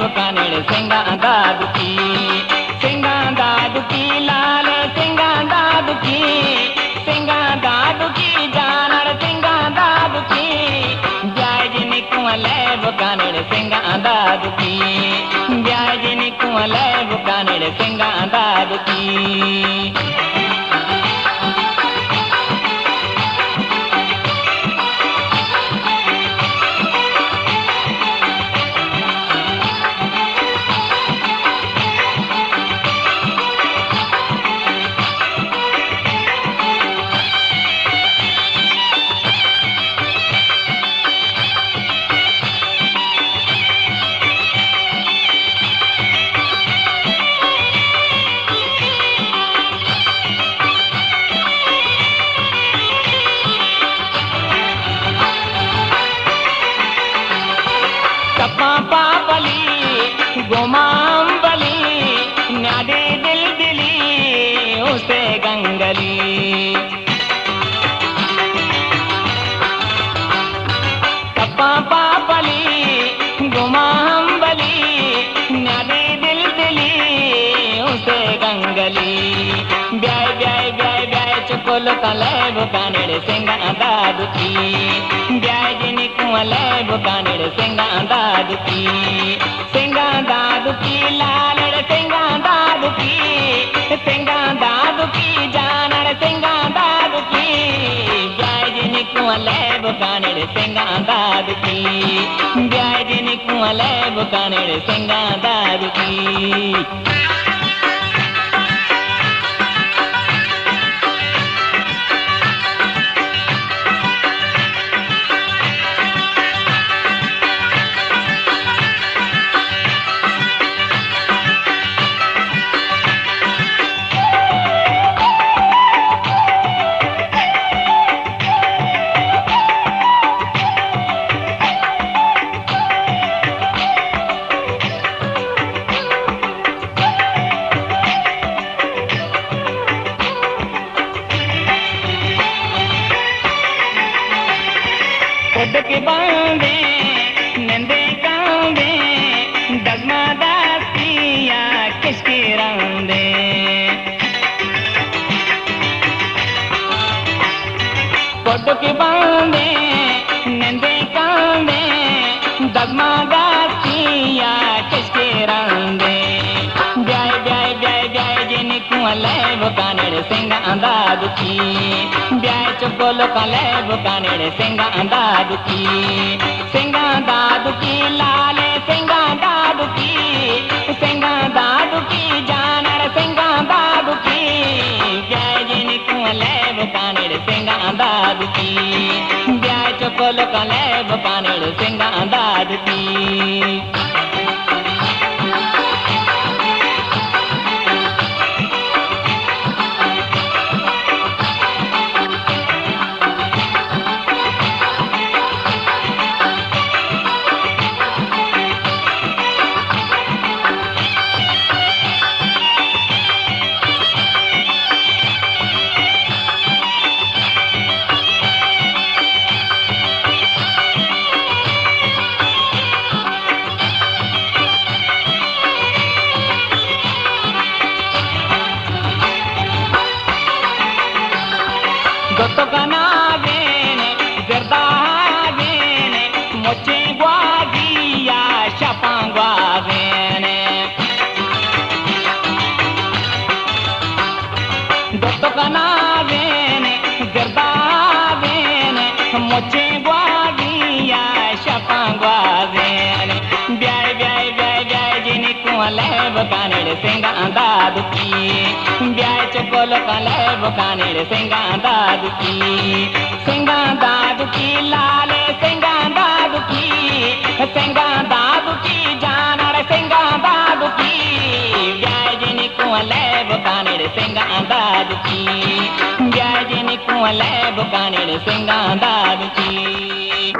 بکانڑ سنگاں دادکی، سنگاں دادکی، لال سنگاں دادکی، سنگاں دادکی، جانڑ سنگاں دادکی۔ بیائے جنکوں لے بکانڑ سنگاں دادکی، بیائے جنکوں لے بکانڑ سنگاں دادکی۔ تپاں پاپلی، گوماں امبلی، نیادے دل دلی، اسے گنگلی۔ تپاں پاپلی، گوماں امبلی، نیادے دل دلی، اسے گنگلی۔ بیائے، بیائے، بیائے، بیائے، چکلکاں لے بکانڑ سنگاں دادکی۔ بیائے جنکوں لے بکانڑ سنگاں دادکی۔ سنگاں دادکی، لالڑ سنگاں دادکی۔ سنگاں دادکی، جانڑ سنگاں دادکی۔ بیائے جنکوں لے بکانڑ سنگاں دادکی۔ بیائے جنکوں لے بکانڑ سنگاں دادکی۔ پڈ کہ باندیں، نندیں کاندیں، دگما داستی یا کشکے راندیں۔ پڈ کہ باندیں، نندیں کاندیں، دگما داستی یا کشکے راندیں۔ بیائے، بیائے، بیائے، بیائے، جنکوں لے بکانڑ سنگاں دادکی۔ بیائے چکلکاں لے بکانڑ سنگاں دادکی۔ سنگاں دادکی، لالے سنگاں دادکی۔ سنگاں دادکی، جانڑ سنگاں دادکی۔ بیائے جنکوں لے بکانڑ سنگاں دادکی۔ بیائے چکلکاں لے بکانڑ سنگاں دادکی۔ دوتکاں نازیں، زرداں ہازیں، مچیں گوازی یا شپاں گوازیں۔ دوتکاں نازیں، زرداں ہازیں، مچیں گوازی یا شپاں گوازیں۔ بیائے، بیائے، بیائے، بیائے، جنکوں لے بکانڑ سنگاں دادکی۔ بیائے چکلکاں لے بکانڑ سنگاں دادکی۔ سنگاں دادکی، لالے سنگاں دادکی۔ سنگاں دادکی، جانڑ سنگاں دادکی۔ بیائے جنکوں لے بکانڑ سنگاں دادکی۔ بیائے جنکوں لے بکانڑ سنگاں دادکی۔